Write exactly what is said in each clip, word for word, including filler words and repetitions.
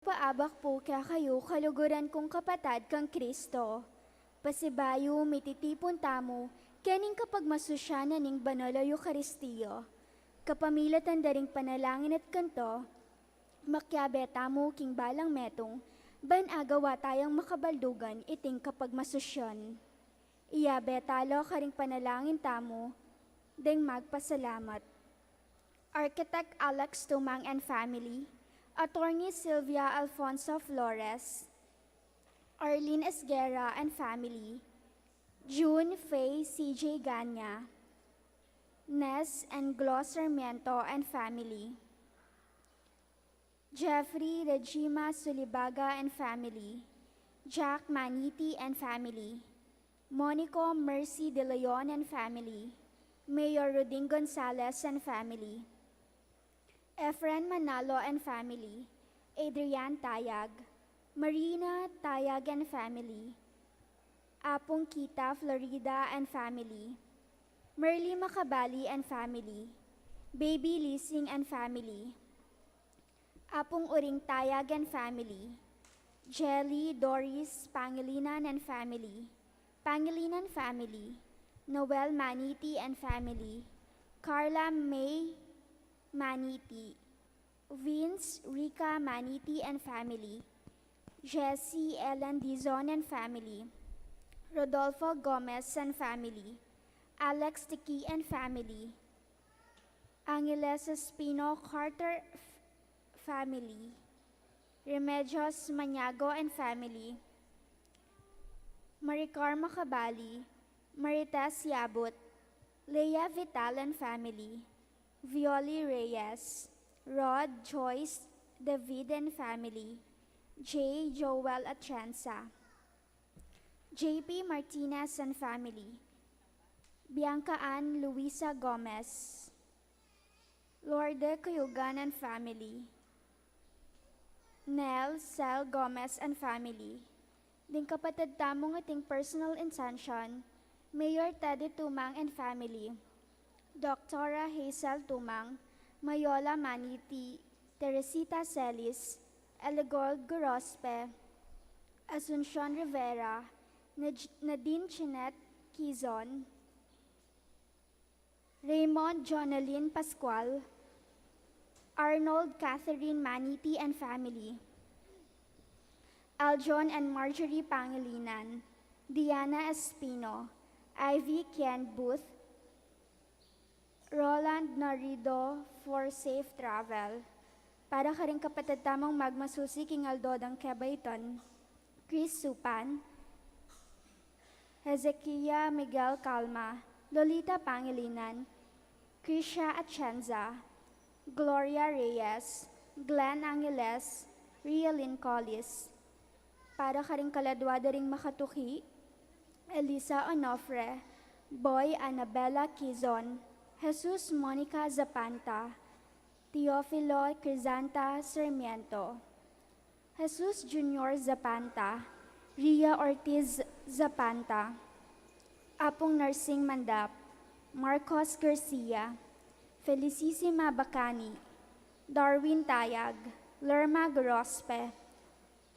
Paabak pu kekayu, kaluguran kung kapatad kang Kristo. Pasibayu mititipun tamu kening kapagmasusyan na ning Banal a Eukaristia. Kapamilatan da ring panalangin at kanto, makiabe tamu king balang metung, ban agawa tayang makabaldugan iting kapagmasusyan. Iabe tala karing panalangin tamu deng magpasalamat. Architect Alex Tumang and family, Attorney Sylvia Alfonso Flores, Arlene Esguerra and family, June Faye C J Ganya, Ness and Glo Sarmiento and family, Jeffrey Regima Sulibaga and family, Jack Maniti and family, Monico Mercy De Leon and family, Mayor Ruding Gonzalez and family, Efren Manalo and family, Adrian Tayag, Marina Tayag and family, Apung Kita Florida and family, Merly Macabali and family, Baby Lising and family, Apung Uring Tayag and family, Jelly Doris Pangilinan and family, Pangilinan family, Noel Maniti and family, Carla May Maniti, Vince Rica Maniti and family, Jesse Ellen Dizon and family, Rodolfo Gomez and family, Alex Tiki and family, Angeles Espino Carter f-, family, Remedios Maniago and family, Maricar Macabali, Marites Yabut, Lea Vital and family, Violi Reyes, Rod, Joyce, David and family, J Joel Atienza, J P Martinez and family, Bianca Ann Luisa Gomez, Lorde Cuyugan and family, Nel Sel Gomez and family, ding kapatad tamung ating personal intention, Mayor Teddy Tumang and family, Doctora Hazel Tumang, Mayola Maniti, Teresita Celis, Eligor Gorospe, Asuncion Rivera, Naj-, Nadine Chinette Quizon, Raymond Jonalyn Pascual, Arnold Catherine Maniti and family, Aljon and Marjorie Pangilinan, Diana Espino, Ivy Ken Booth, Roland Narido for safe travel. Para karing kapatad tamung magmasusi king aldo dang kebaitan, Chris Supan, Hezekiah Miguel Calma, Lolita Pangilinan, Krisha Atienza, Gloria Reyes, Glenn Angeles, Rialyn Collis. Para karing kaladwa da ring makatuki, Elisa Onofre, Boy Annabella Quizon, Jesus Monica Zapanta, Teofilo Crisanta Sarmiento, Jesus Junior Zapanta, Ria Ortiz Zapanta, Apung Nursing Mandap, Marcos Garcia, Felicissima Bacani, Darwin Tayag, Lerma Grospe,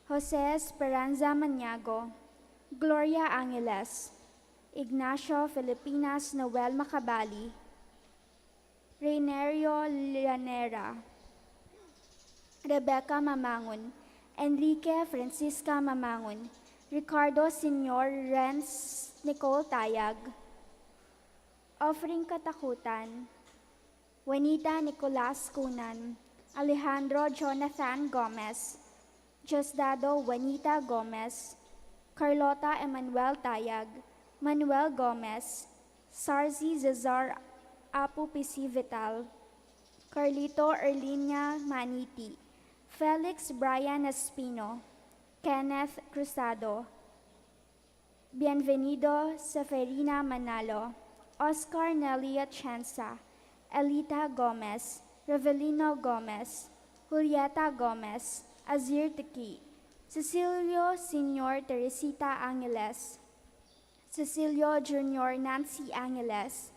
Jose Esperanza Maniago, Gloria Angeles, Ignacio Filipinas Noel Macabali, Reynerio Llanera, Rebecca Mamangun, Enrique Francisca Mamangun, Ricardo Senior, Renz Nicole Tayag, Offering Katakutan, Juanita Nicolas Cunan, Alejandro Jonathan Gomez, Diosdado Juanita Gomez, Carlota Emmanuel Tayag, Manuel Gomez, Sarzi Cesar Apu Pisi Vital, Carlito Erlinia Maniti, Felix Brian Espino, Kenneth Cruzado, Bienvenido Seferina Manalo, Oscar Nelly Atienza, Elita Gomez, Revelino Gomez, Julieta Gomez, Azir Tiki, Cecilio Senior Teresita Angeles, Cecilio Junior Nancy Angeles,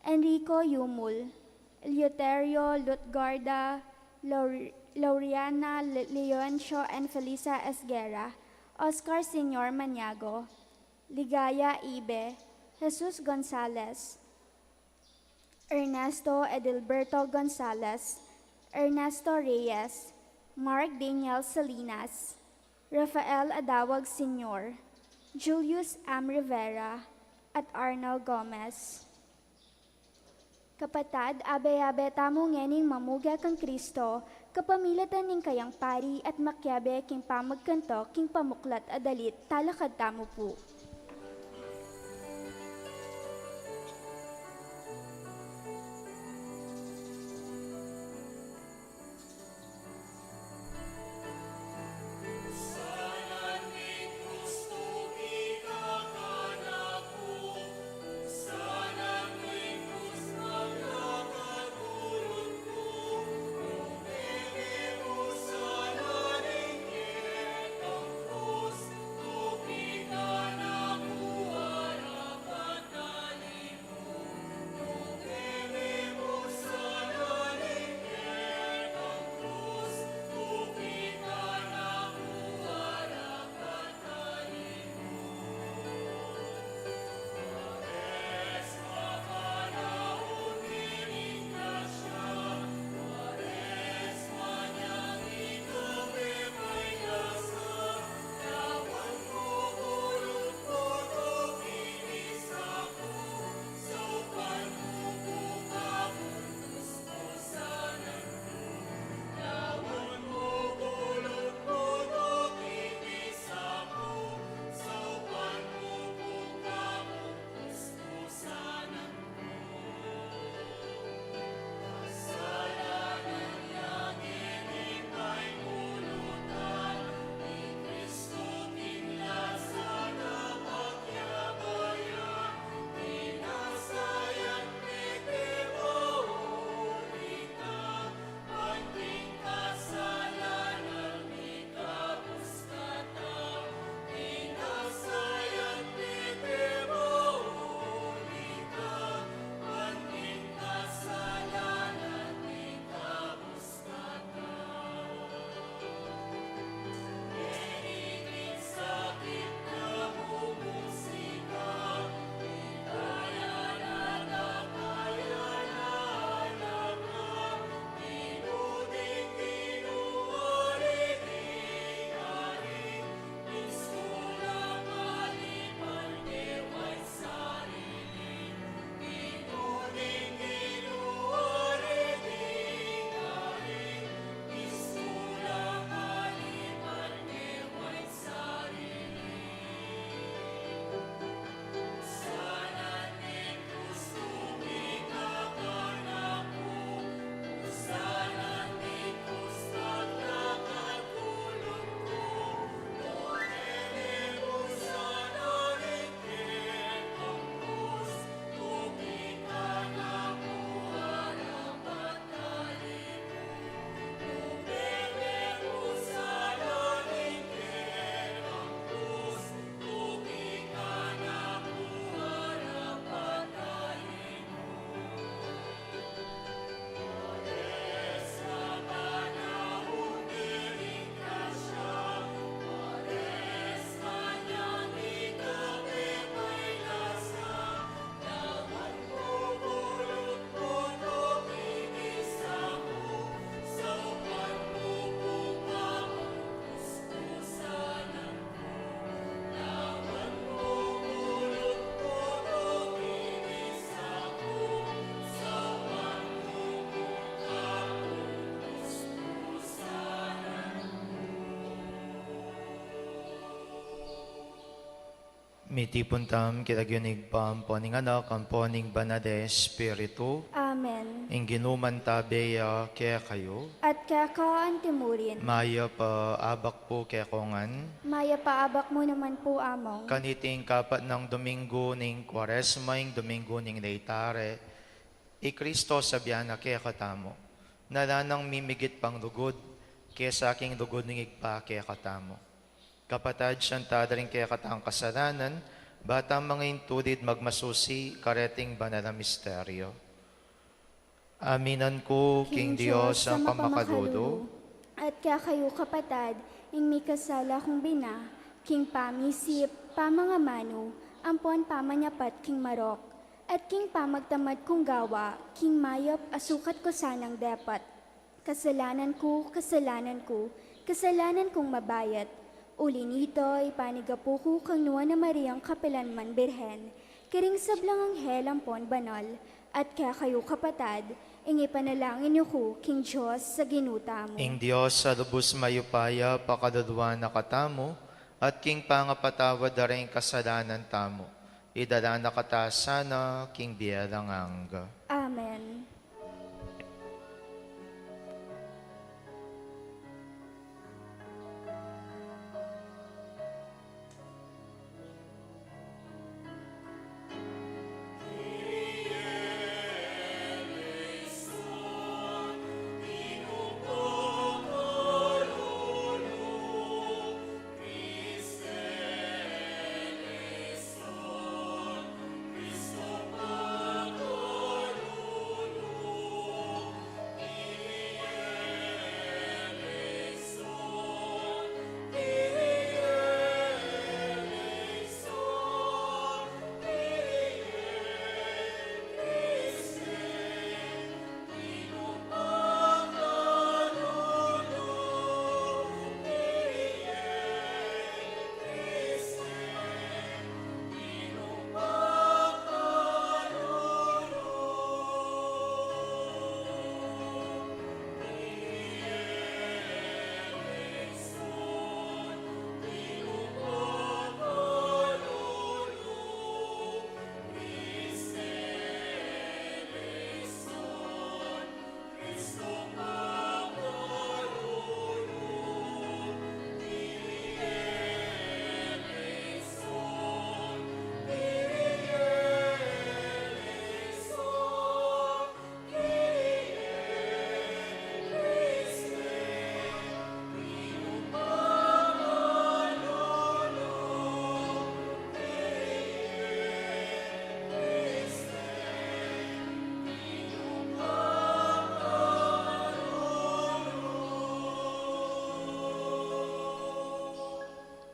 Enrico Yumul, Eleuterio Lutgarda Lor-, Laureana Le-, Leoncio and Felisa Esguerra, Oscar Senior Maniago, Ligaya Ibe, Jesus Gonzalez, Ernesto Edilberto Gonzalez, Ernesto Reyes, Mark Daniel Salinas, Rafael Adawag Senior, Julius M. Rivera, at Arnold Gomez. Kapatad, abe-abe tamu ngening mamuge kang Kristo, kapamilatan ning kayang pari at makiabe king pamagkanto king pamuklat a dalit, talakad tamu pu. Mitipun tamu king lagyu ning Ibpa, ampo ning Anak, ampo ning Banal a Espiritu. Amen. Ing Ginu mantabe ya kekayu. At keka antimurin. Mayap a abak pu kekongan. Mayap a abak mu naman pu, Among. Kaniting kapat nang Domingo ning Kuaresma, ing Domingo ning Laetare, i Kristo sabian na kekatamu, na la nang mimigit pang lugud kesa king lugud ning Ibpa kekatamu. Kapatad, siyang tadring kekatang kasalanan, ba tang mangintulid magmasusi kareting banal a misteryo. Aminan ku king Dios a mapamakalulu, At kekayu kapatad, ing mikasala kung bina, king pamisip, pamangamanu, ampon pamanyapat king marok, at king pamagtamad kung gawa, king mayap a sukat ku sanang depat. Kasalanan ku, kasalanan ku, kasalanan kung mabayat. Uli nito, ipanigapu ku kang Nuan a Mariang kapilanman Birhen, karing sablang anghel ampon banal, at kekayu kapatad, ing ipanalangin yu ku king Dios a Ginu tamu. Ing Dios a lubus mayupaya pakalulwan na katamu, at king pangapatawad da ring kasalanan tamu, idala na kata sana king bie alang angga. Amen.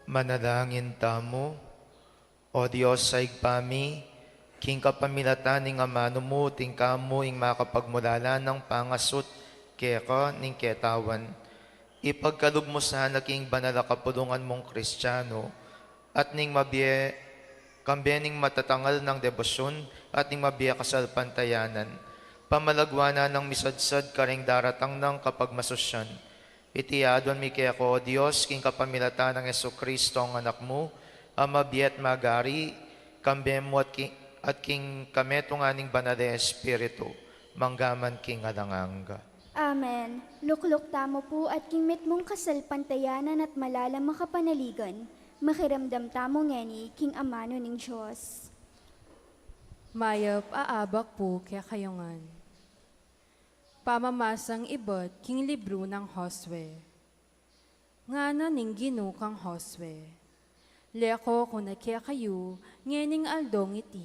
Manalangin tamu. O Dios a Ibpa mi, king kapamilatan ning amanu mu, tingka mu ing makapagmulalan nang pangasut keka ning ketawan. Ipagkalub mu sana king banal a kapulungan mung Kristiano, at ning mabie, kambe ning matatangal nang debosyun, at ning mabie kasalpantayanan, pamalagwanan nang misadsad karing daratang nang kapagmasusyan. Iti aduan mi keka, O Dios, king kapamilatan nang Jesucristo, ing Anak mu, a mabie at magari, kambe mu at ki-, at king kametungan ning Banal a Espiritu, mangga man king alang angga. Amen. Lukluk tamu pu at king mitmung kasalpantayanan at malalam a kapanaligan, makiramdam tamu ngeni king amanu ning Dios. Mayap a abak pu kekayu ngan. Pamamasang ibat king libru nang Josue. Ngana ning Ginu kang Josue, leko ku na kekayu ngening aldong iti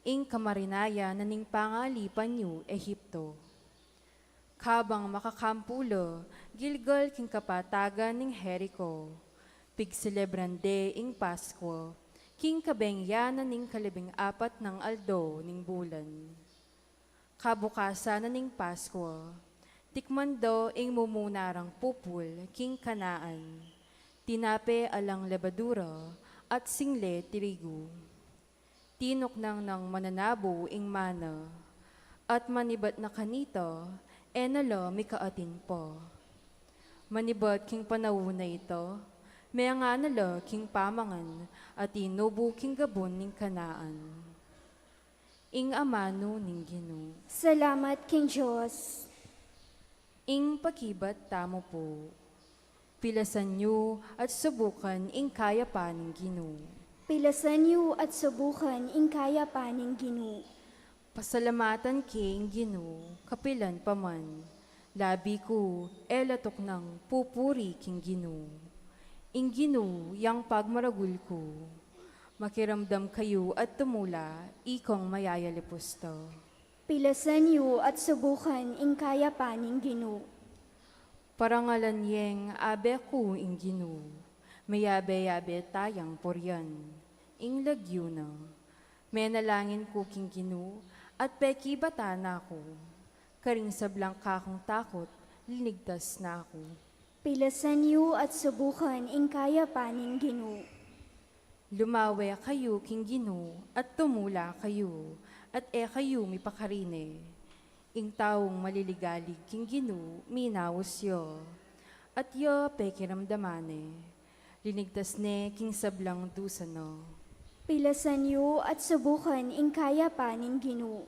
ing kamarinayan na ning pangalipan yu Egipto. Kabang makakampu la Gilgal king kapatagan ning Jerico, pigselebran de ing Paskua king kabeng ya na ning kalabing apat nang aldo ning bulan. Kabukasan na ning Paskua, tikman da ing mumuna rang pupul king Kanaan, tinape alang lebadura at single tirigu. Tinuknang nang mananabu ing mana, at manibat na kanita, e na la mikaatin pa. Manibat king panaun a ita, menga na la king pamangan a tinubu king gabun ning Kanaan. Ing amanu ning Ginu. Salamat king Dios. Ing pakibat tamu pu. Pilasan yu at subukan ing kayapan ning Ginu. Pilasan yu at subukan ing kayapan ning Ginu. Pasalamatan ke ing Ginu, kapilan pa man. Labi ku e la tuknang pupuri king Ginu. Ing Ginu yang pagmaragul ku. Makiramdam kayu at tumula, ikong mayayalipusta. Pilasan yu at subukan ing kayapan ning Ginu. Parangalan yeng abe ku ing Ginu, mayabe-yabe tayang purian ing lagyu na. Menalangin ku king Ginu, at pekibatan na ku. Karing sablang kakung takut, linigtas na ku. Pilasan yu at subukan ing kayapan ning Ginu. Lumawe kayu king Ginu, at tumula kayu, at e kayu mipakarine. Ing taung maliligalig king Ginu, minaus ya, at ya pekiramdaman ne. Linigtas ne king sablang dusa na. Pilasan yu at subukan ing kayapan ning Ginu.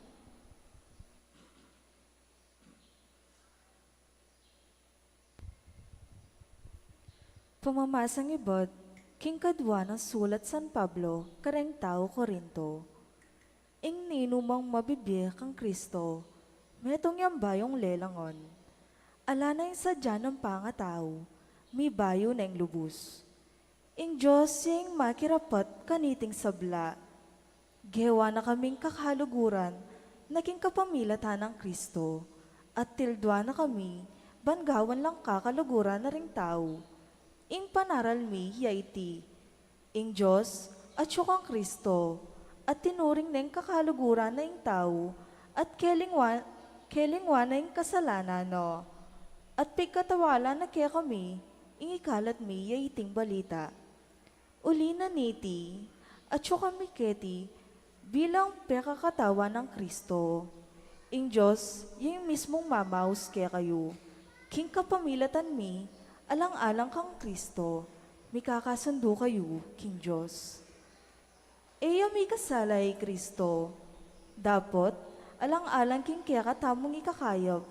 Pamamasang ibat king kadua nang sulat San Pablo kareng taga Corinto. Ing ninumang mabibie kang Kristo, metung yang bayung lelangan. Ala na ing sadya nang pangatau, mibayu na ing lubus. Ing Dios ya ing makirapat kaniting sabla. Gewa na kaming kakaluguran na king kapamilatan nang Kristo, at tildua na kami ban gawan lang kakaluguran na ring tau. Ing panaral mi ya iti: ing Dios atyu kang Kristo, at tinuring neng kakaluguran na ing tau, at kelingwan, kelingwan na ing kasalanan na, at pigkatiwala na kekami ing ikalat mi ya iting balita. Uli na niti, atyu kami keti bilang pekakatawan nang Kristo. Ing Dios ya ing mismung mamaus kekayu king kapamilatan mi. Alang-alang kang Kristo, mikakasundu kayu king Dios. E ya mikasala i Kristo. Dapot, alang-alang king kekatamung ikakayap,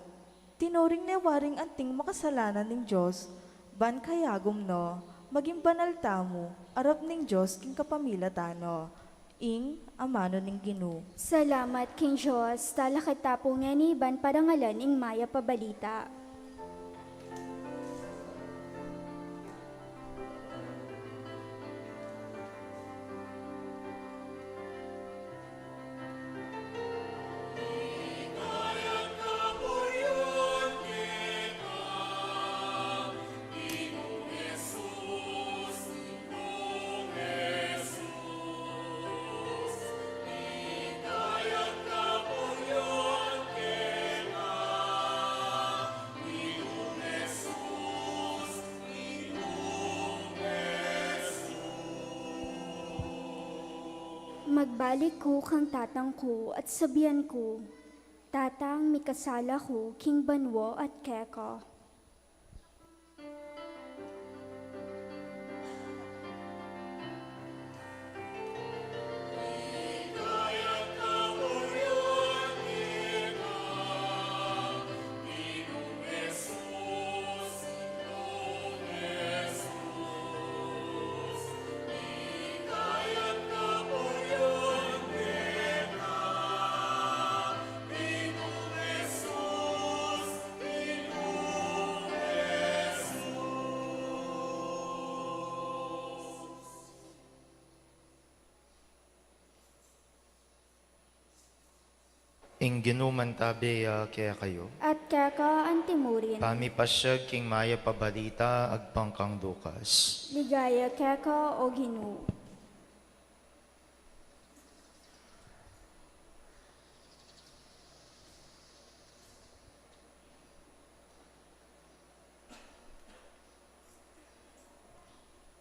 tinuring ne waring anting makasalanan ning Dios, ban kayagum na maging banal tamu arap ning Dios king kapamilatan na. Ing amanu ning Ginu. Salamat king Dios. Talakad ta pu ngeni ban parangalan ing mayap a balita. Magbalik ku kang tatang ku at sabian ku, Tatang, mikasala ku king banua at keka. Ing Ginu mantabe ya kekayu. At keka antimurin. Pamipasiag king mayap a balita agpang kang Lukas. Ligaya keka, o Ginu.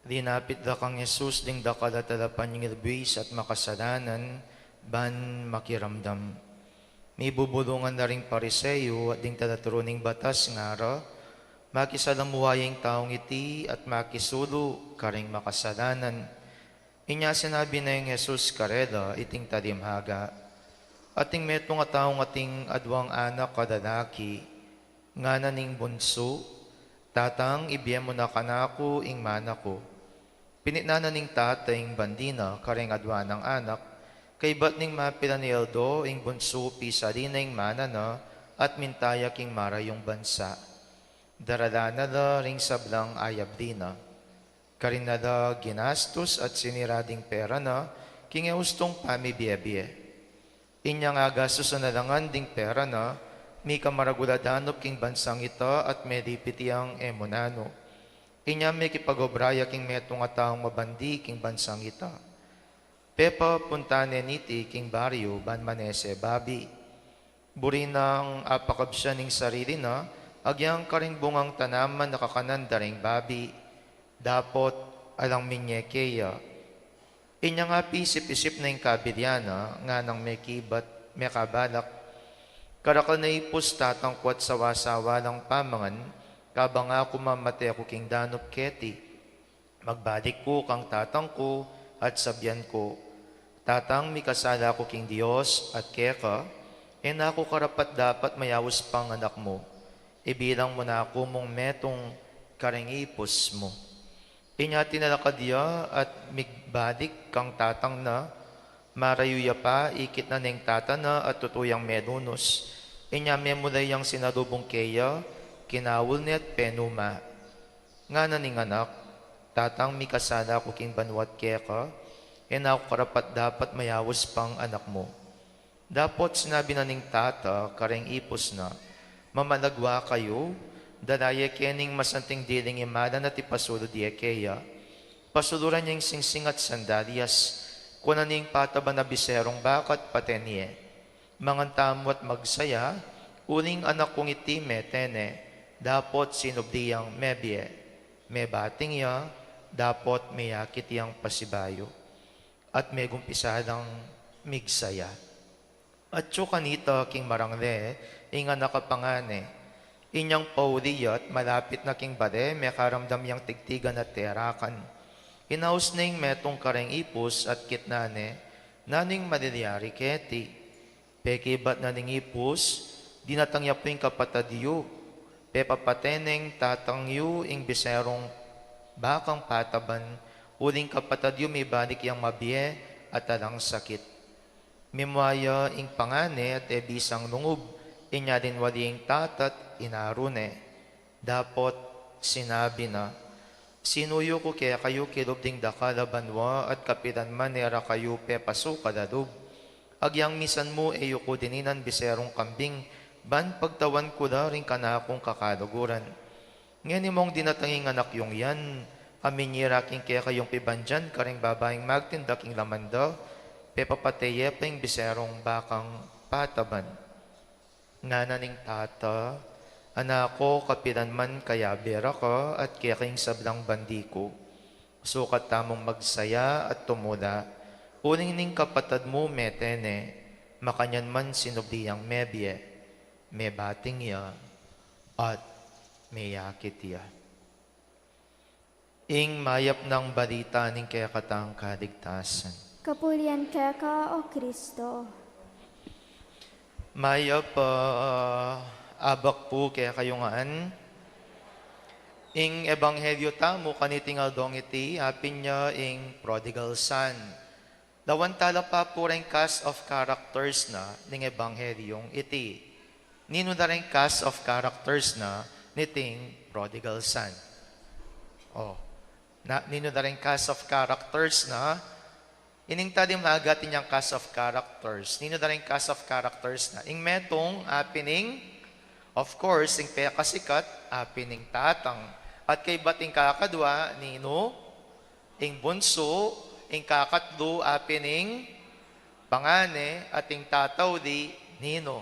Linapit da kang Jesus ding dakal a talapanyingil buis at makasalanan ban makiramdam. Mibubulungan na ring Pariseo at ding talaturu ning batas ngara, makisalamuha ya ing taung iti at makisulu karing makasalanan. Inya sinabi neng Jesus karela iting talinghaga: Ating metung a taung ating aduang anak a lalaki, ngana ning bunsu, Tatang, ibie mu na kanaku ing mana ku. Pinitnan na ning tata ing bandi na kareng adua nang anak, kaybat ning mapilan a aldo ing bunsu pisali na ing mana na at minta ya king marayung bansa. Daralan na la ring sablang ayabli na. Karin na la ginastus at sinira ding pera na king e ustung pamibie-bie. Inyang agastusan na la ngan ding pera na Mika maragul a danup king bansang ita at melipit yang e mu nanu. Inya mekipag-obra ya king metung a taung mabandi king bansang ita. Pepapunta ne niti king baryu ban manese babi. Buri nang apakabsyan ing sarili na, agyang karing bungang tanaman a kakanan da ring babi. Dapot alang minye keya. Inya nga pisip-isip na ing kabilyan na, nganang mekibat, mekabalak, karakal na ipus tatang ku at sawa-sawa lang pamangan, kabang aku mamate ku king danup keti. Magbalik ku kang tatang ku at sabyan ku, "Tatang, mikasala ku king Dios at keka, e na ku karapat-dapat mayaus pang anak mu. Ibilang mu na ku mung metung karing ipus mu." Inya tinalakad ya at migbalik kang tatang na, marayu ya pa, ikit na neng tata na at tutu yang melunus. Inya memulay yang sinalubung keya, kinaul ne at penuma. Ngana ning anak, "Tatang, mikasala ku king banua at keka, e na ku karapat-dapat mayaus pang anak mu." Dapot sinabi na ning tata kareng ipus na, "Mamalagwa kayu, dala ye kening masanting diling imalan at ipasulud ye keya. Pasuluran ye ing singsing at sandalyas, kunan ye ing pataban a biserung baka at paten ye. Mangan tamu at magsaya, uling anak kung iti mete ne, dapot sinubli yang mebie, mebating ya, dapot meyakit yang pasibayu." At megumpisa lang migsaya. Atyu kanita king marangle ing anak a pangane. Inyang pauli ya at malapit na king bale, mekaramdam yang tigtigan at terakan. Inaus ne ing metung kareng ipus at kitnan ne, "Nanu ing malilyari keti?" Pekibat na ning ipus, "Dinatang ya pu ing kapatad yu. Pepapate neng tatang yu ing biserung bakang pataban, uling kapatad yu mibalik yang mabie at alang sakit." Mimua ya ing pangane at e bisang lungub, inya linwali ing tata at inaru ne. Dapot sinabi na, "Sinuyu ku kekayu kilub ding dakal a banua at kapilan man e ra kayu pepasukal a lub. Agyang misan mu e yu ku dininan biserung kambing ban pagtawan ku la ring kanakung kakaluguran. Ngeni mong dinatang ing anak yung yan, a minyira king kekayung pibandian karing babaing magtinda king laman da, pepapate ye pa ing biserung bakang pataban." Ngana ning tata, "Anak ku, kapilan man kayabe ra ka at keka ing sablang bandi ku. Sukat tamung magsaya at tumula, uling ning kapatad mu mete ne, makanyan man sinubli yang mebie, mebating ya, at meyakit ya." Ing mayap nang balita ning kekatang kaligtasan. Kapulian keka, O Kristo. Mayap a abak pu kekayu ngan. Ing ebanghelyo tamu kaniting aldong iti, apin ya ing prodigal son. Lawan tala pa pu reng cast of characters na ning ebanghelyong iti. Ninu da reng cast of characters na niting prodigal son? O, na, ninu da reng cast of characters na? Ining talimagat inyang cast of characters. Ninu da reng cast of characters na? Ing metung, apin ing, of course, ing pekasikat, apin ing tatang. At kaybat ing kakadwa, ninu? Ing bunsu. Ing kakatlu, apin ing pangane, at ing tatauli, ninu?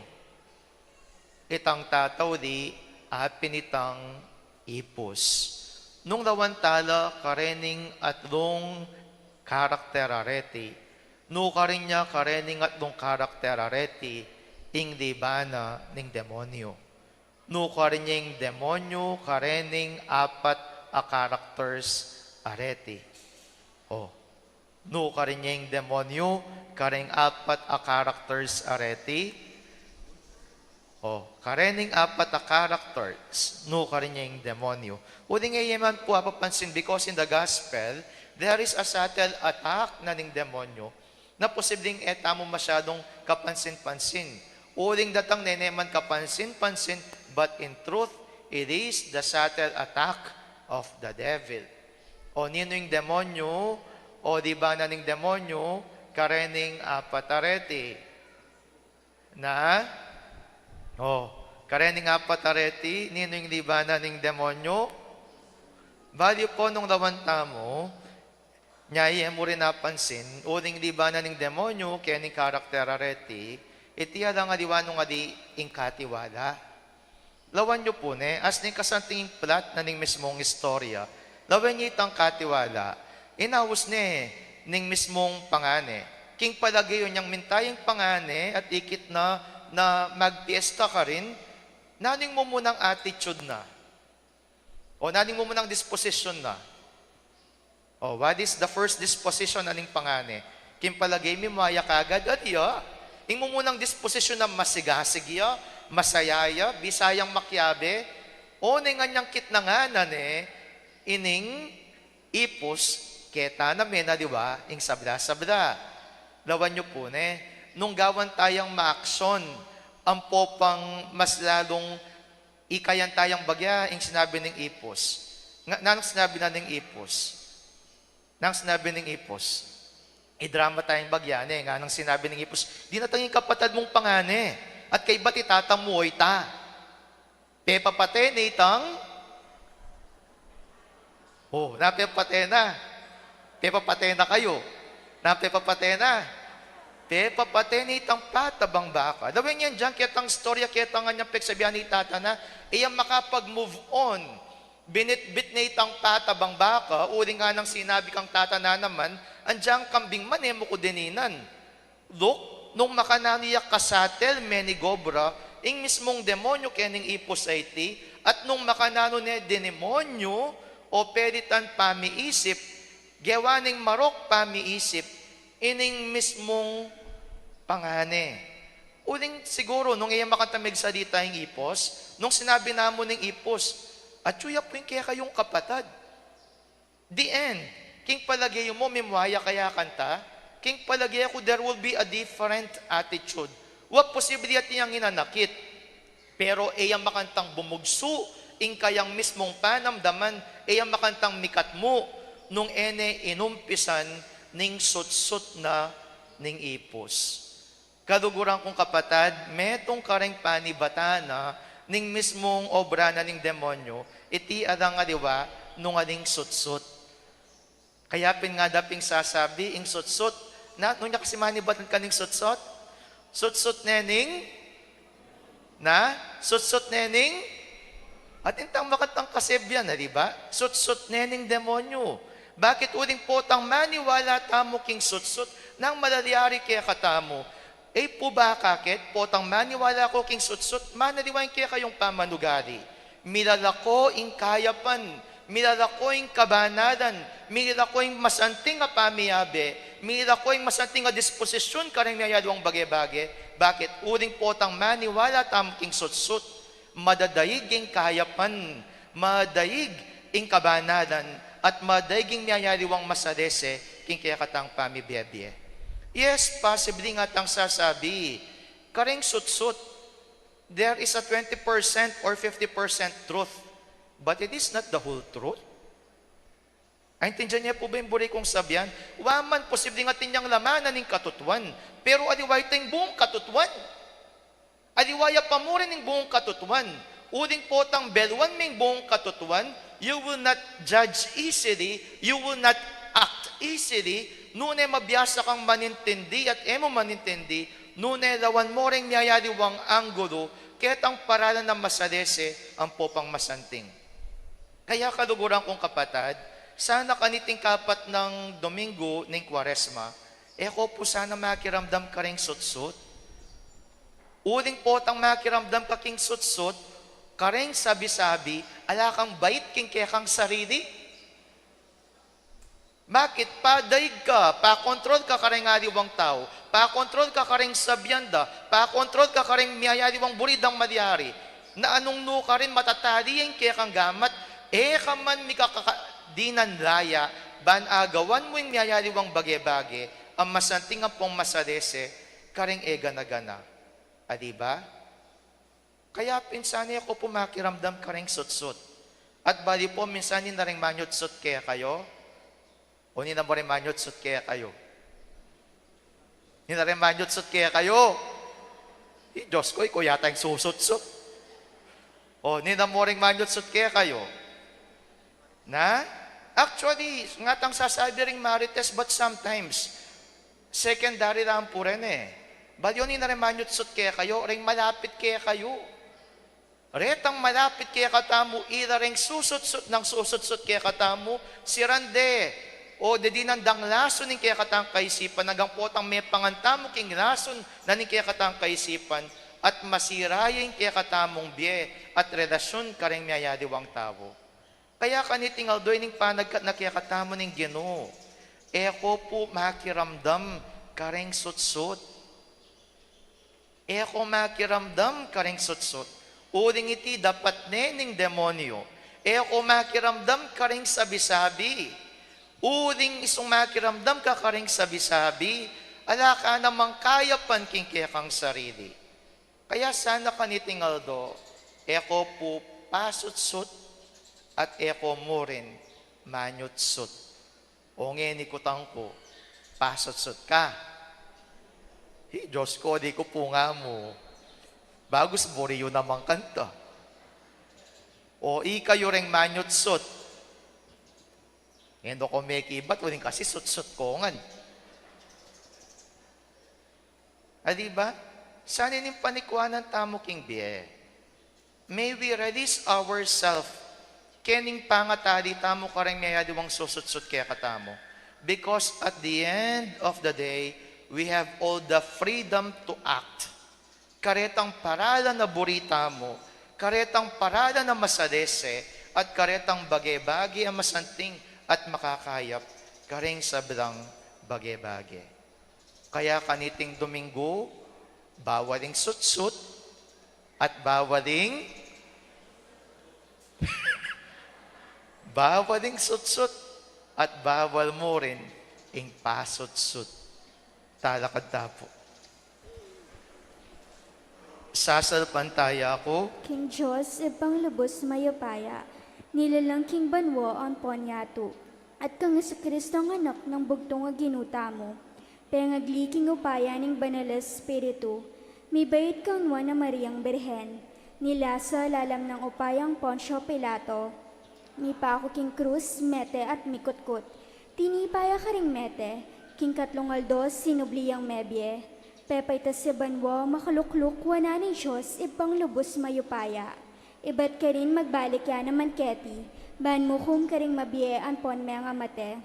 Itang tatauli, apin itang ipus. Nung lawan tala karening atlung karakter a reti, nukarin ya karening atlung karakter a reti ing liban na ning demonyo? Nukarin ya ing demonyo karening apat a characters a reti? O, nukarin ya ing demonyo kareng apat a characters a reti? O, karening apat a characters, nukarin ya ing demonyo? Uling e ye man pu apapansin, because in the gospel, there is a subtle attack na ning demonyo na posibleng e tamu masyadong kapansin-pansin. Uling datang ne ne man kapansin-pansin, but in truth, it is the subtle attack of the devil. O, ninu ing demonyo, o, liban na ning demonyo karening apat a reti? Na? O, Kareng apat a reti, ninu ing libanan ning demonyu? Bali pu nung lawan tamu, nya e mu rin napansin, uling libanan ning demonyu keni karakter a reti, iti alang aliwa nung ali ing katiwala. Lawan yu pu ne, as ning kasanting plot na ning mismung istorya, lawen ye itang katiwala, inaus ne ning mismung pangane. King palage yu, inyang minta yang pangane at ikit na na magpiesta karin, nanu ing mumunang attitude na? O nanu ing mumunang disposition na? O, what is the first disposition na ning pangane? King palage mi, muaya kagad, at iya, ing mumunang disposition na, masigasig ya, masaya ya, bisa yang makiabe, o ne nganyang kitnangan na ne ining ipus, keta na me na, di ba, ing sabla-sabla. Lawan yu pu ne, nung gawan tayang maaksyon, ampo pang mas lalung ikayan tayang bagya ing sinabi ning ipus. Nga, nanung sinabi na ning ipus? Nanung sinabi ning ipus? Idrama tayang bagya ne, nganang sinabi ning ipus, "Dinatang ing kapatad mung pangane, at kaybat itatamu ita." Pepapate ne itang, o, na pepapate na. Pepapate na kayu. Na pepapate na. Pepapate ne itang patabang baka. Lawen yan dyan, ketang istorya, ketang nganyang pegsabian ni tata na, e ya makapag-move on. Binitbit ne itang patabang baka, uling nganang sinabi kang tata na naman, "Andiang kambing man, e mu ku dininan." Look, nung makananu ya kasatel, menigobra ing mismung demonyu kening ipus a iti, at nung makananu ne demonyu o pelitan pamiisip, gewa neng marok pamiisip ining mismung pangane. Uling siguru, nung e ya makanta megsalita ing ipus, nung sinabi na mu ning ipus, "Atyu ya pu ing kekayung kapatad." The end. King palage yu mu, mimuaya kaya kanta? King palage ku, there will be a different attitude. Wa, posible atin yang inanakit. Pero e ya makantang bumugsu ing kayang mismung panamdaman, e ya makantang mikatmu nung e ne inumpisan ning sutsut na ning ipus. Kaluguran kung kapatad, metung kareng panibatan na ning mismung obra na ning demonyu, iti alang aliwa nung aling sutsut. Kaya pin nga da pin sasabi, ing sutsut, na, nung nya kasi manibatan ka ning sutsut? Sutsut ne ning, na? Sutsut ne ning, at intang makantang kasebyan na, di ba? Sutsut ne ning demonyu. Bakit? Uling potang maniwala tamu king sutsut, nanu ing malalyari kekatamu? E pu ba akakit, potang maniwala ku king sutsut, manaliwa ing kekayung pamanugali. Milalako ing kayapan, milalako ing kabanalan, milalako ing masanting a pamiabe, milalako ing masanting a disposisyun kareng miyayaliwang bage-bage. Bakit? Uling potang maniwala tamu king sutsut, madadaig ing kayapan, madaig ing kabanalan, at madaig ing miyayaliwang masalese king kekatang pamibie-bie. Yes, possibly nga tang sasabi, kareng sutsut, there is a twenty percent or fifty percent truth, but it is not the whole truth. Aintindian ye pu ba ing buri kung sabian? Wa man, posible nga atin yang laman na ning katutuan, pero aliwa ita ing buung katutuan. Aliwa ya pa mu rin ing buung katutuan. Uling potang beluan me ing buung katutuan, you will not judge easily, you will not act easily, nune mabiasa kang manintindi at e mu manintindi, nune lawan mu reng miyayaliwang anggulu, ketang paralan a masalese ampo pang masanting. Kaya kaluguran kung kapatad, sana kaniting kapat nang Domingo ning Kuaresma, e ko pu sana makiramdam kareng sutsut. Uling potang makiramdam ka king sutsut, kareng sabi-sabi, ala kang bait king kekang sarili. Bakit? Padaig ka, pakontrol ka kareng aliwang tau, pakontrol ka kareng sabian da, pakontrol ka kareng miyayaliwang buri dang malyari. Na nung nukarin matatali ya ing kekang gamat, e ka man mikakadinan laya, ban agawan mu ing miyayaliwang bage-bage, a masanting ampong masalese kareng e gana-gana. A, di ba? Kaya pin sana e ko pu makiramdam kareng sutsut. At bali pu, minsan ninareng manyutsut kekayu. O nina mu reng manyutsut kekayu? Ninareng manyutsut kekayu. I Dios ku, ikayu yata ing susutsut. O, ninu mu ring manyutsut kekayu? Na? Actually, ngatang sasabi ring marites, but sometimes, secondary lang pu rin e. Balu yu, ninu ring manyutsut kekayu, ring malapit kekayu. Retang malapit kekatamu, ira ring susutsut nang susutsut kekatamu, sirande, o de dinan dang lasun ing kekatang kaisipan, anggang potang mepangan tamu king lasun na ning kekatang kaisipan, at masira ya ing kekatamung bie at relasyun kareng miyayaliwang tau. Kaya kaniting aldo ining panagkat na kekatamu ning Ginu, e ko pu makiramdam kareng sutsut. E ko makiramdam kareng sutsut. Uling iti dapat ne ning demonyu. E ko makiramdam kareng sabi-sabi. Uling isung makiramdam ka kareng sabi-sabi, ala ka namang kayapan king kekang sarili. Kaya sana kaniting aldo, e ko pu pasutsut at e ko mu rin manyutsut. O ngeni kutang ku, pasutsut ka? Hi, Diyos ko, di ku pu nga mu. Bagus buri yu namang kanta. O ikayu ring manyutsut. Ngeni ku mekibat, uling kasi sutsut ko ngan. A, di ba? Sana ining panikwanan tamu king bie. May we release ourselves kening pangatali tamu kareng miyayaliwang susutsut kekatamu. Because at the end of the day, we have all the freedom to act. Karetang paralan a buri tamu, karetang paralan a masalese, at karetang bage-bage a masanting at makakayap kareng sablang bage-bage. Kaya kaniting Domingo, bawal ing sutsut at bawal ing, bawal ing sutsut at bawal mu rin ing pasutsut. Talakad ta pu. Sasalpantaya ku king Dios, Ibpang lubus mayupaya, nilalang king banua ampon yatu, at kang Jesucristo a Anak ning bugtung a Ginu tamu, pengagli king upaya ning Banal a Espiritu, mibait kang Nuan a Mariang Birhen, nilasa lalam ning upayang Poncio Pilato, mipaku king krus, mete at mikutkut. Tinipa ya karing mete, king katlung aldo sinubli yang mebie. Pepaitas ya banua, makalukluk wanan ning Dios, Ibpang lubus mayupaya. Ibat karin magbalik ya naman keti, ban mukum karing mabie ampon mengamate.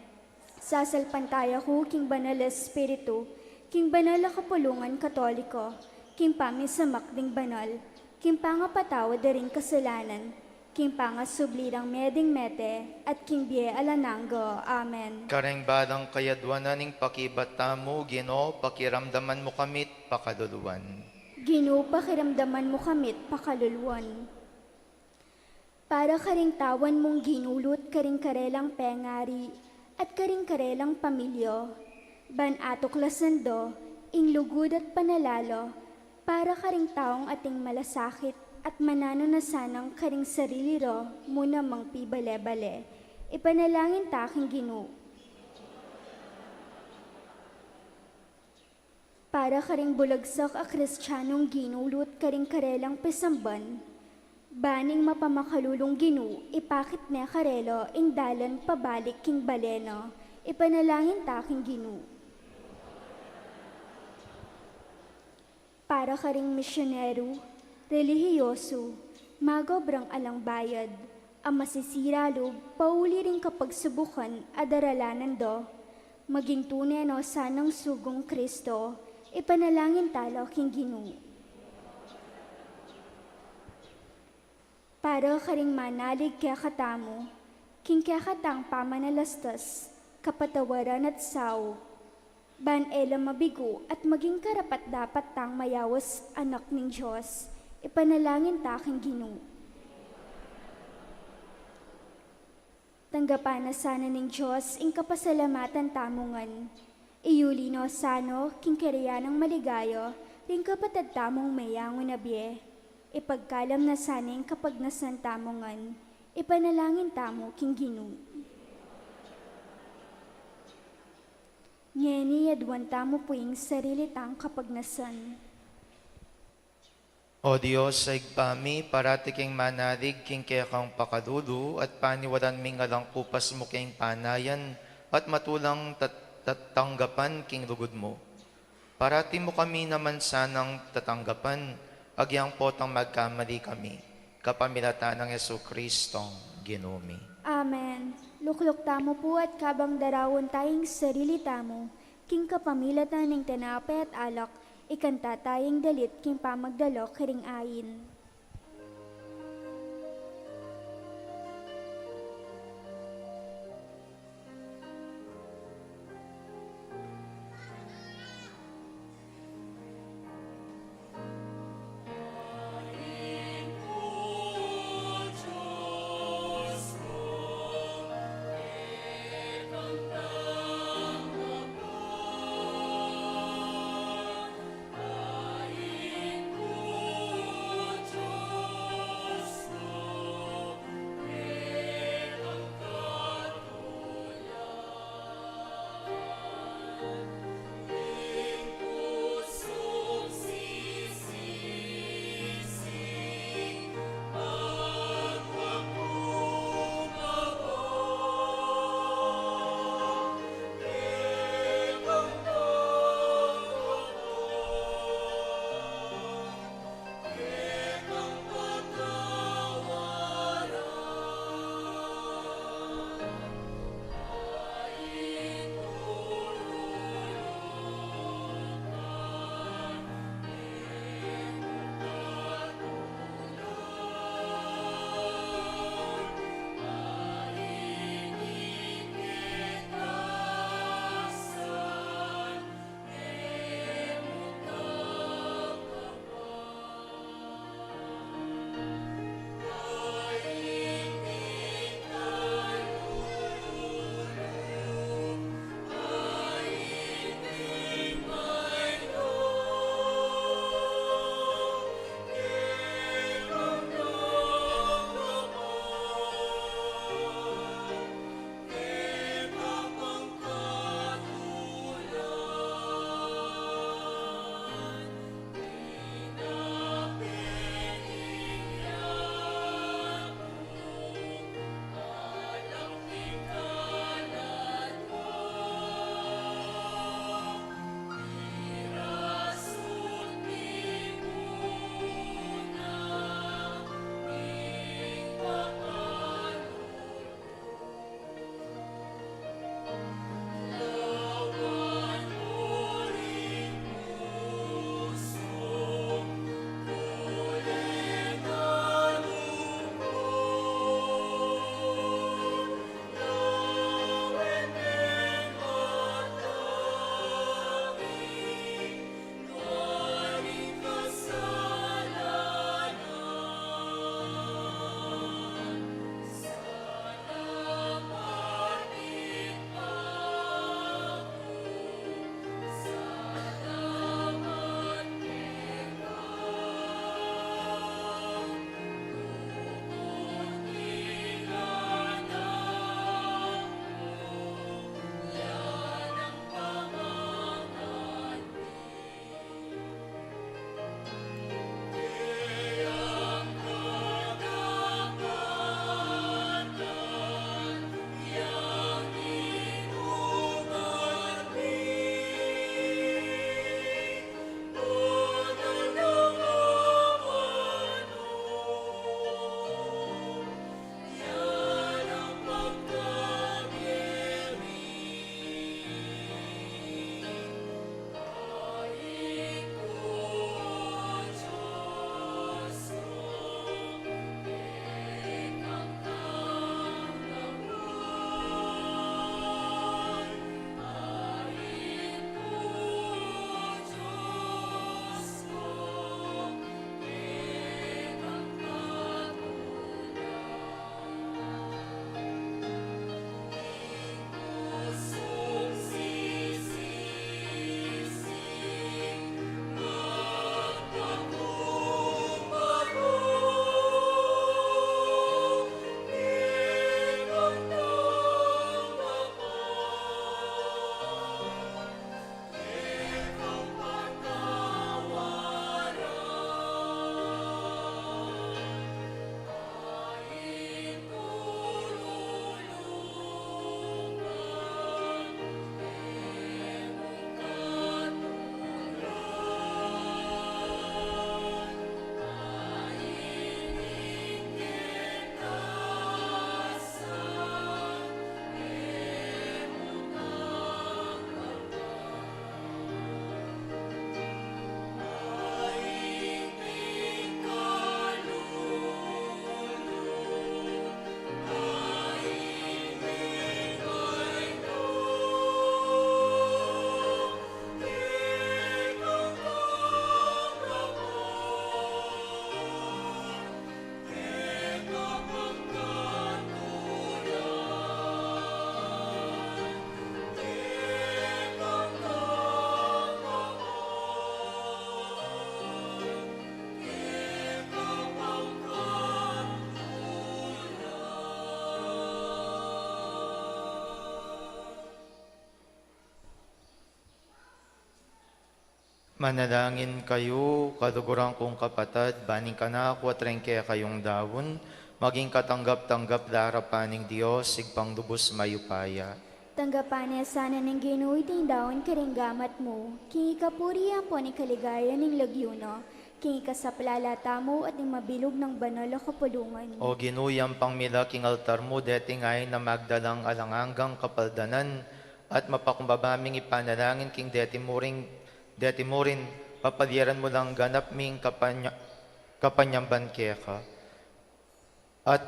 Sasalpantaya ku king Banal a Espiritu, king banal a kapulungan Katoliko, king pamisamak ding banal, king pangapatawad da ring kasalanan, king pangasubli rang meding mete, at king bie alang angga. Amen. Kareng balang kayaduanan ning pakibat tamu, Ginu, pakiramdaman mu kami't pakaluluan. Ginu, pakiramdaman mu kami't pakaluluan. Para karing tauan mung ginulut karing karelang pengari at karing karelang pamilya, ban atuklasan da ing lugud at panalala para karing taung ating malasakit at mananu na sanang karing sarili ra mu namang pibale-bale. Ipanalangin ta king Ginu. Para karing bulagsak a Kristianong ginulut karing karelang pisamban, ban ing mapamakalulung Ginu ipakit ne karela ing dalan pabalik king bale na, ipanalangin ta king Ginu. Para karing misyonero, relihiyoso, magabrang alang bayad, a masisira lub pauli ring kapagsubukan a daralanan da, maging tune no sanang sugung Kristo, ipanalangin tala king Ginu. Para karing manalig kekatamu, king kekatang pamanalastas, kapatawaran at saup, ban e la mabigo at maging karapat-dapat tang mayaus anak ning Dios, ipanalangin ta king Ginu. Tanggapan na sana ning Dios ing kapasalamatan tamu ngan. Iyuli no sana king karian nang maligaya ring kapatad tamung meyangu na bie. Ipagkalam na sana ing kapagnasan tamu ngan. Ipanalangin tamu king Ginu. Ngeni aduan tamu pu ing sarili tang kapagnasan. O Dios a Ibpa mi, parati keng manalig king kekang pakalulu at paniwalan ming alang kupas mu keng panayan at matulang tat-, tatanggapan king lugud mu. Parati mu kami naman sanang tatanggapan, agyang potang magkamali kami, kapamilatan nang Jesucristong Ginu mi. Amen. Lukluk tamu pu at kabang darawun tayang sarili tamu, king kapamilatan ning tinape at alak, ikanta tayang dalit king pamagdalok karing ain. Manalangin kayu, kaluguran kung kapatad, ban ing kanaku at ring kekayung daun, maging katanggap-tanggap la king arapan ning Dios, Ibpang lubus mayupaya. Tanggapan na sana ning Ginu iting daun karing gamat mu, king ikapurian ampon ikaligaya ning lagyu na, king ikasaplala tamu at ning mabilug nang banal a kapulungan. O Ginu, yampang mi la king altar mu deting ain a magdalang alang anggang kapaldanan, at mapakumbaba ming ipanalangin king deti mu ring, deti mu rin, papalyaran mu lang ganap ming kapanya-, kapanyamban keka. At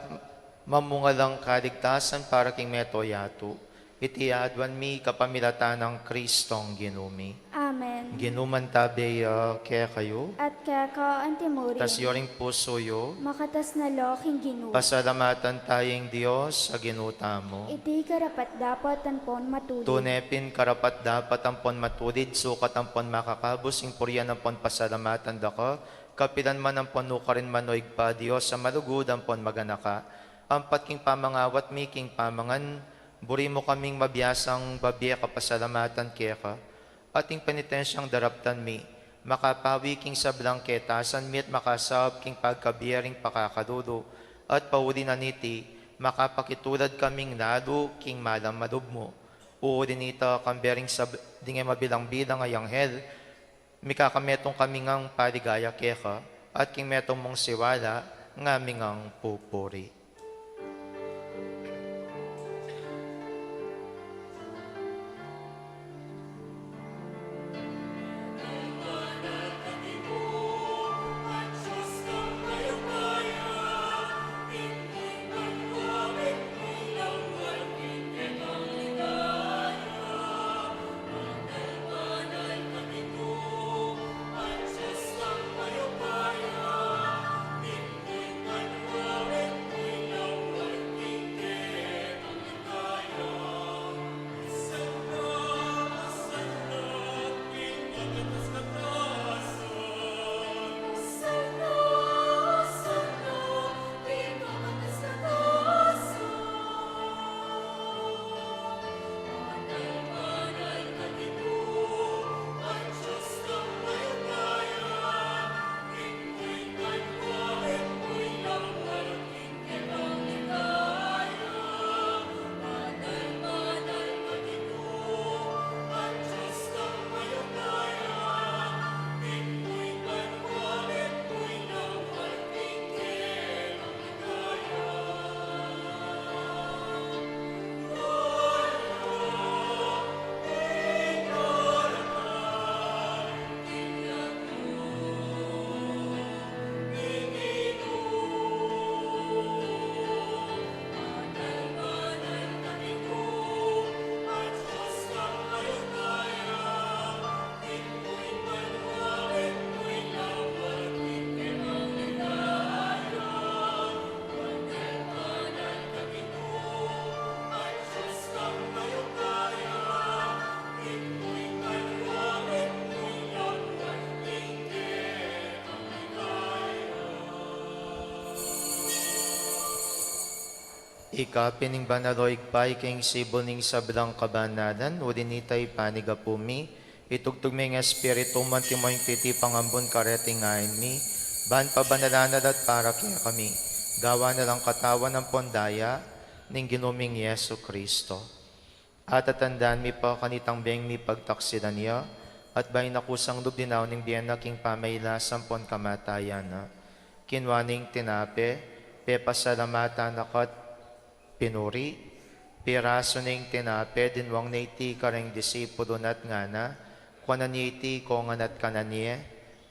mamunga lang kaligtasan para king mabilug a yatu. Iti aduan mi kapamilatan nang Kristong Ginu mi. Amen. Ginu mantabe ya kekayu. At keka anti mu rin. Itas yu ring pusu yu. Makatas na la king Ginu. Pasalamatan taya ing Dios a Ginu tamu. Iti karapat-dapat ampon matulid. Tune pin karapat-dapat ampon matulid, sukat ampon makakabus ing purian ampon pasalamatan da ka, kapilan man ampon nukarin man, o Ibpa, Dios a malugud ampon maganaka. Ampat king pamangawat mi king pamangan, buri mu kaming mabiasang babie kapasalamatan keka, at ing penitensiang daraptan mi, makapawi king sablang ketasan mi at makasaup king pagkabie ring pakakalulu, at pauli na niti, makapakitulad kaming lalu king malam a lub mu. Uli nita, kambe ring sab-, ding e mabilang-bilang a anghel, mikakametung kami ngang paligaya keka, at king metung mung siwala, ngami ngang pupuri. Ika pin ing banal, o Ibpa, ika ing sibul ning sablang kabanalan, uli nita ipanyawad mi, itubud me ing Espiritu mu, antimo ing titipang ambun kareting ain mi, ban pabanalan na la at para kekami, gawan na lang katawan ampon daya ning Ginu ming Jesucristo. At atatandaan mi pa kanitang beng mipagtaksilan ya, at bayu na kusang lub dinaun ing bie na king pamagkasakit ampon kamatayan na, kinua ne ing tinape, pepasalamatan na ka't pinuri, pirasu ne ing tinape, dinwang ne iti kareng disipulu na at ngana, kuanan ye iti kongan at kanan ye,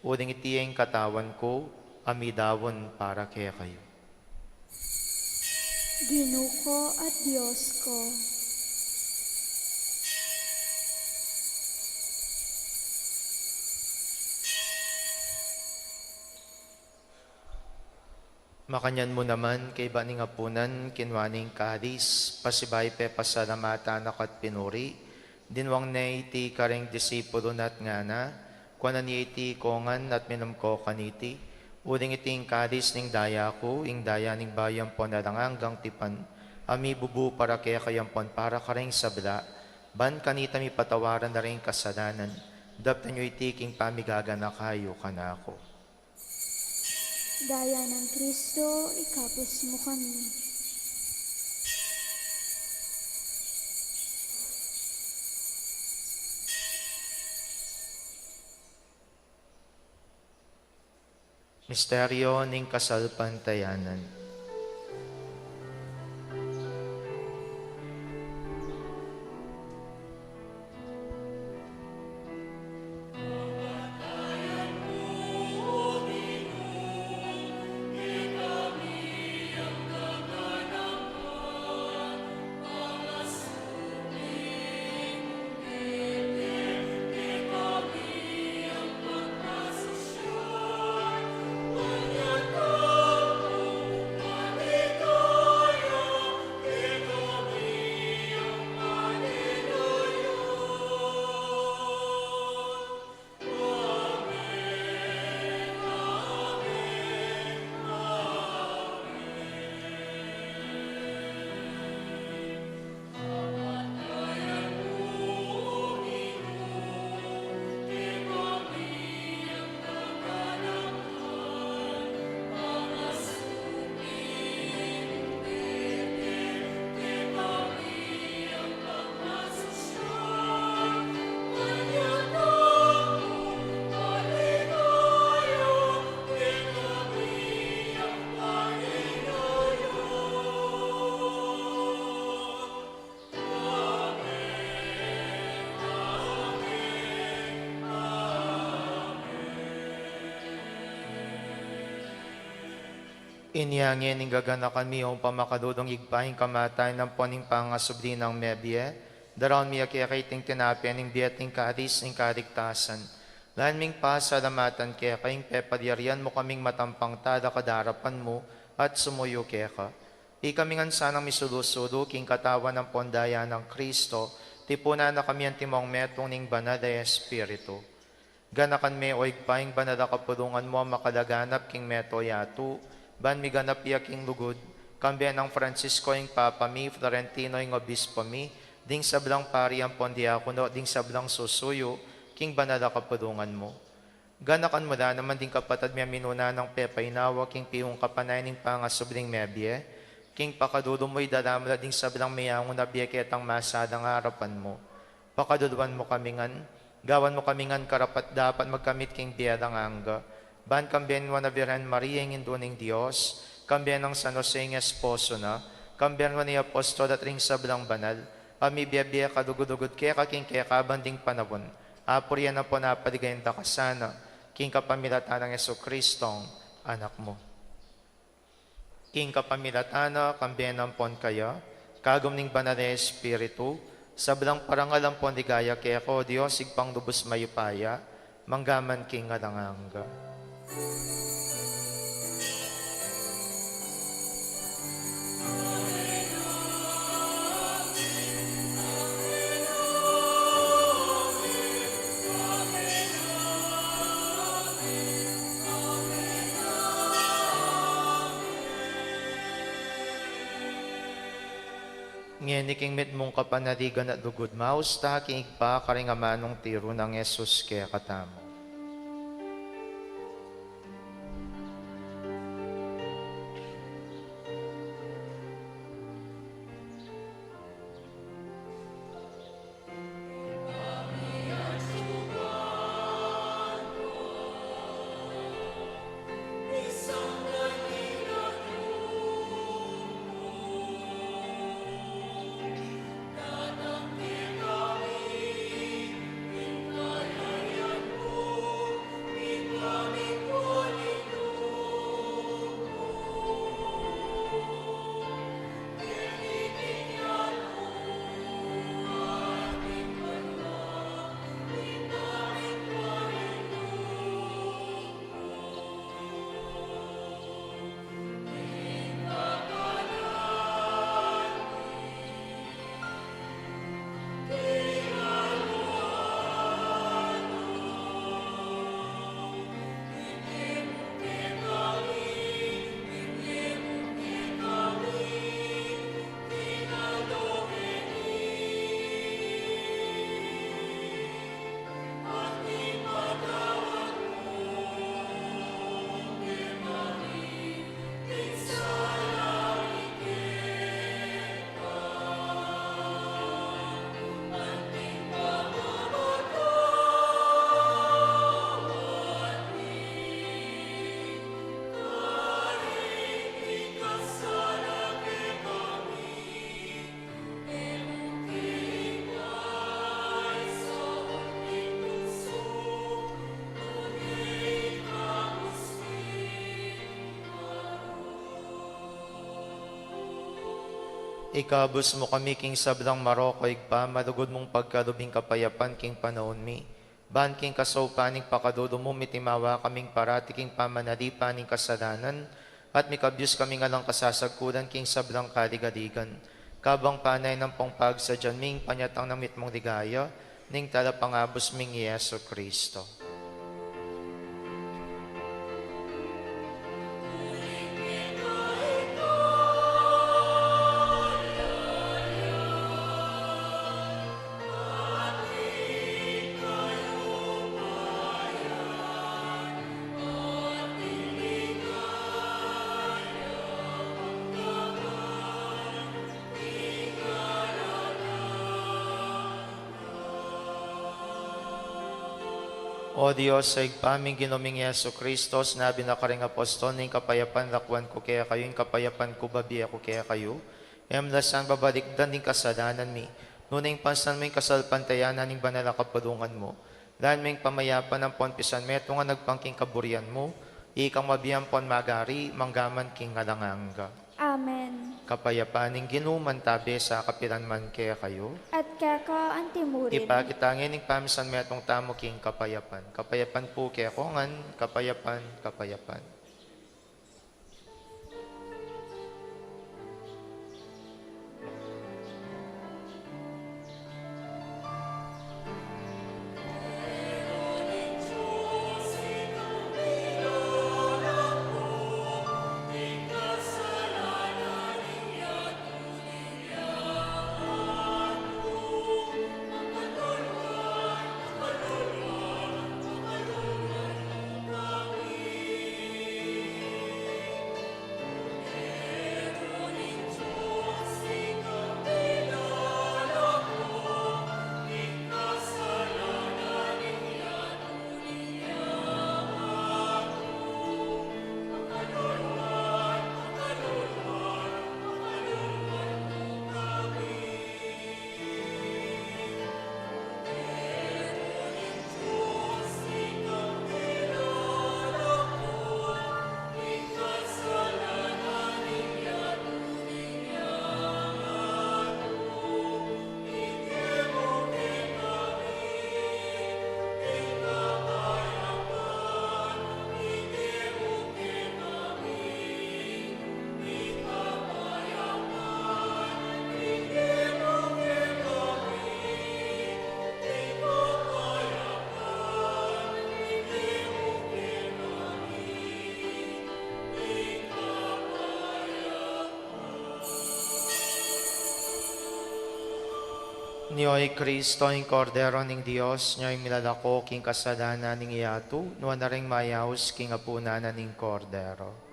uling iti ing katawan ku, a midaun para kekayu. Ginu ku at Dios ku. Makanyan mu naman, kaybat ning apunan, kinua ne ing kalis, pasibayu pepasalamatan na ka't pinuri, dinwang ne iti kareng disipulu na at ngana, kuanan ye iti kongan at minum ko kaniti, uling iti ing kalis ning daya ku, ing daya ning bayu ampon alang anggang tipan, a mibubu para kekayu ampon para kareng sabla, ban kanita mipatawaran la ring kasalanan, Daptan yu iti king pamigaganaka yu kanaku. Daya nang Kristo, ikabus mu kami. Misteryo ning kasalpantayanan. Inya ngeni gaganakan mi ing pamakadudung Ibpa, ing kamatayan ampon ing pangasubli nang mebie, daraun mi keka iting tinape ning bie at ing kalis ning kaligtasan. Lalu ming pasalamatan keka ing pepalyarian mu kaming matampang talakad king arapan mu at sumuyu keka. Ikami ngan sanang misulu-sulu king katawan ampon daya nang Kristo, tipunan na kami antimong metung ning Banal a Espiritu. Ganakan me, o Ibpa, ing banal a kapulungan mu a makalaganap king mabilug a yatu, ban miganap ya king lugud, kambe nang Francisco ing Papa mi, Florentino ing Obispo mi, ding sablang pari ampon diakono, ding sablang susuyu king banal a kapulungan mu. Ganakan mu la naman ding kapatad mi a minuna nang pepainawa king piungkapan na ning pangasubling mebie, king pakalulu mu idala mu la ding sablang meangu na bie ketang masalang arapan mu. Pakaluluan mu kami ngan, gawan mu kami ngan karapat-dapat magkamit king bie alang angga, ban kambe nang Nuan a Virgen Maria ing Indu ning Dios, kambe nang San Jose ing esposo na, kambe nang apostol at ring sablang banal a mibie-bie kalugud-lugud keka king kekaban ding panaun, apurian ampon apaligayan da ka sana, king kapamilatan nang Jesucristong Anak mu. King kapamilatan na, kambe na ampon kaya, kagum ning Banal a Espiritu, sablang parangal ampon ligaya keka, o Dios, Ibpang lubus mayupaya, mangga man king alang angga. Ngeni king mitmung kapanaligan at lugud, maus ta king Ibpa karing amanung tiru nang Jesus kekatamu. Ikabus mu kami king sablang marok, O Ibpa, malugud mung pagkalub ing kapayapan king panaun mi. Ban king kasaupan ning pakalulu mu, mitimawa kaming parati king pamanalipan ning kasalanan, at mikabus kaming alang kasasagkulan king sablang kaligaligan. Kabang panay nang pong pagsadyan mi ing panyatang na mitmung ligaya ning Talapangabus ming Jesu Cristo. O Dios, a Ibpa ming Ginu ming Jesu Cristo, sinabi na karing apostol, ing kapayapan lakwan ku kekayu, ing kapayapan ku babie ku kekayu. E mu la sana babalikdan ing kasalanan mi, nune ing pansan mu ing kasalpantayanan ning banal a kapulungan mu. Lawan me ing pamayapan ampon pisan metung a agpang king kaburian mu, ikang mabie ampon magari, mangga man king alang angga. Amen. Kapayapan ning Ginu mantabe sa kapilan man kekayu. At keka antimurin. Ipakit ta ngeni ing pamisan metung tamu king kapayapan. Kapayapan pu kekongan, kapayapan, kapayapan. Nyo i Kristo, ing Kordero ning Dios, nyo ing milalako king kasalanan ning yatu, nuan na ring mayaus king apunan na ning Kordero.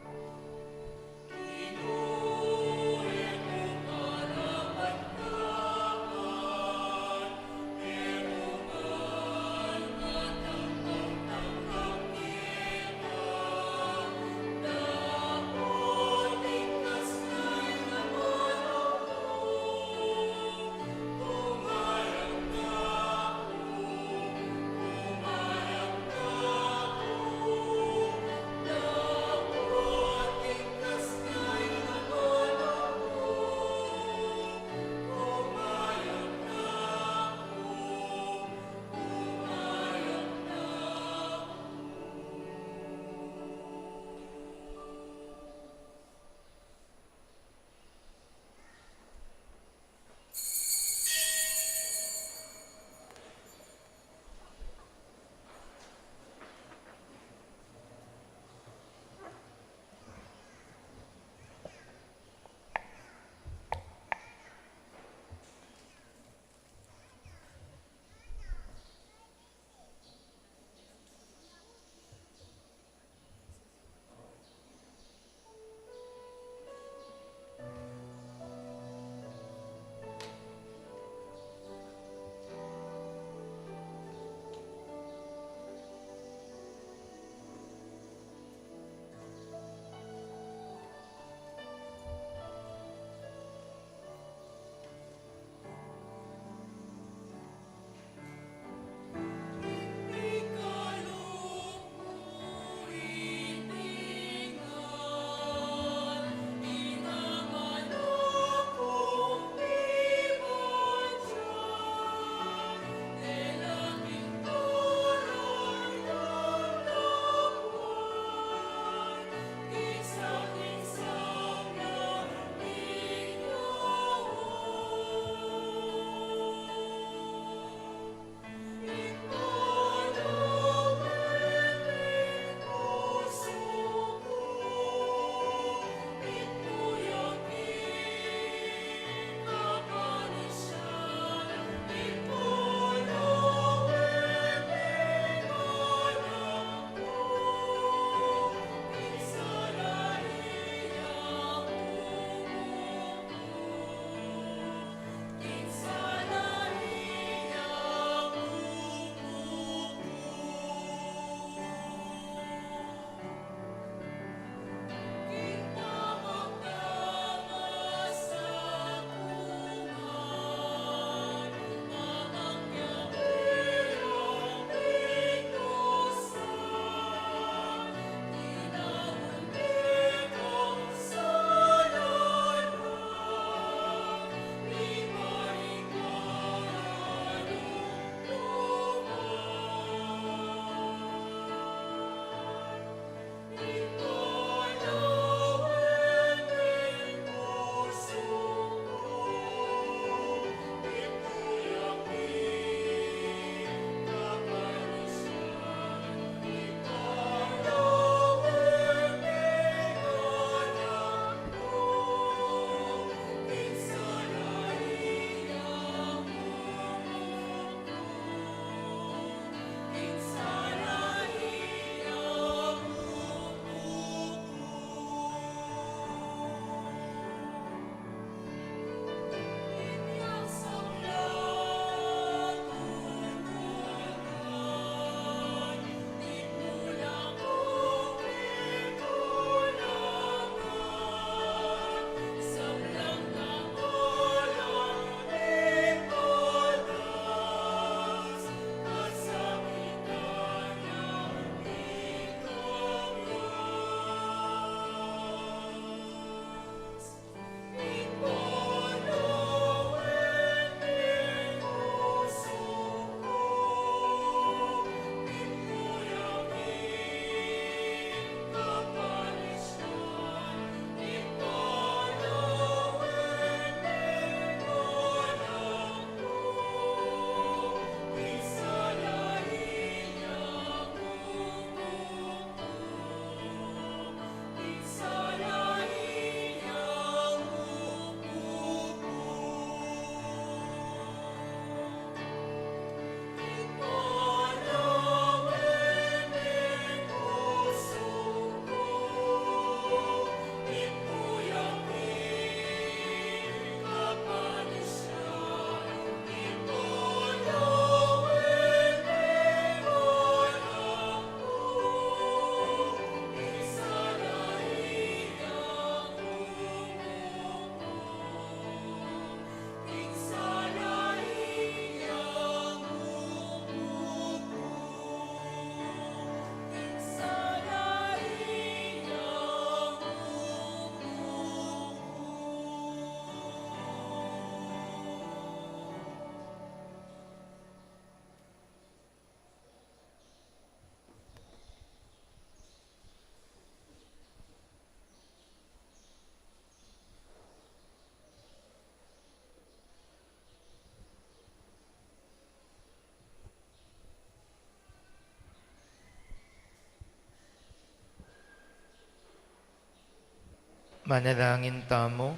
Manalangin tamu.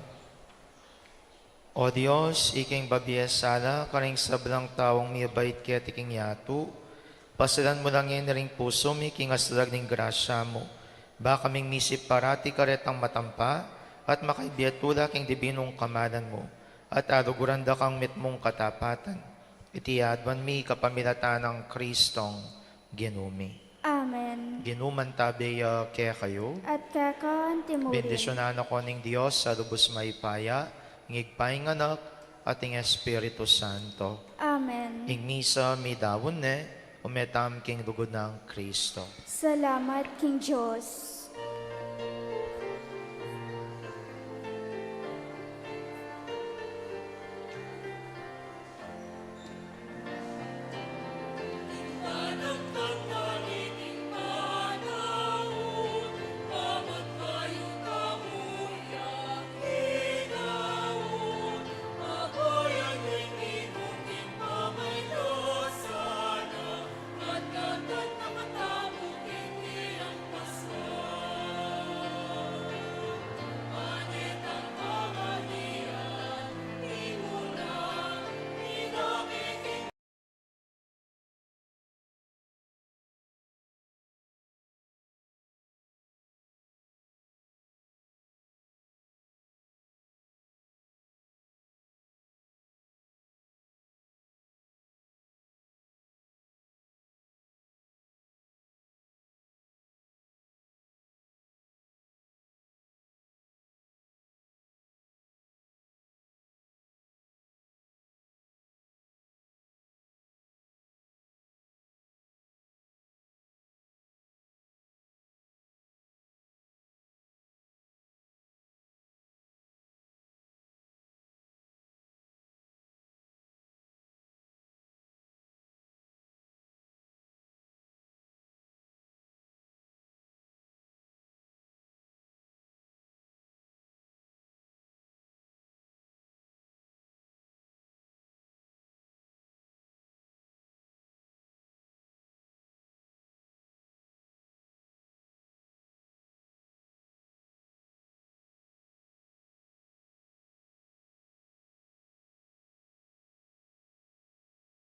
O Dios, ika ing babie sala karing sablang taung mibait keti king yatu, pasilan mu la ngeni ring pusu mi king aslag ning grasya mu, ba kaming misip parati karetang matampa at makaibie tula king dibinung kamalan mu, at aluguran da kang mitmung katapatan. Iti aduan mi kapamilatan nang Kristong Ginu mi. Amen. Ginu mantabe ya kekayu. At keka antimurin. Bendisyunan na ko ning Dios a lubus mayupaya, ing Ibpa, ing Anak, at ing Espiritu Santo. Amen. Ing misa midaun ne, ume tamu king lugud nang Kristo. Salamat king Dios.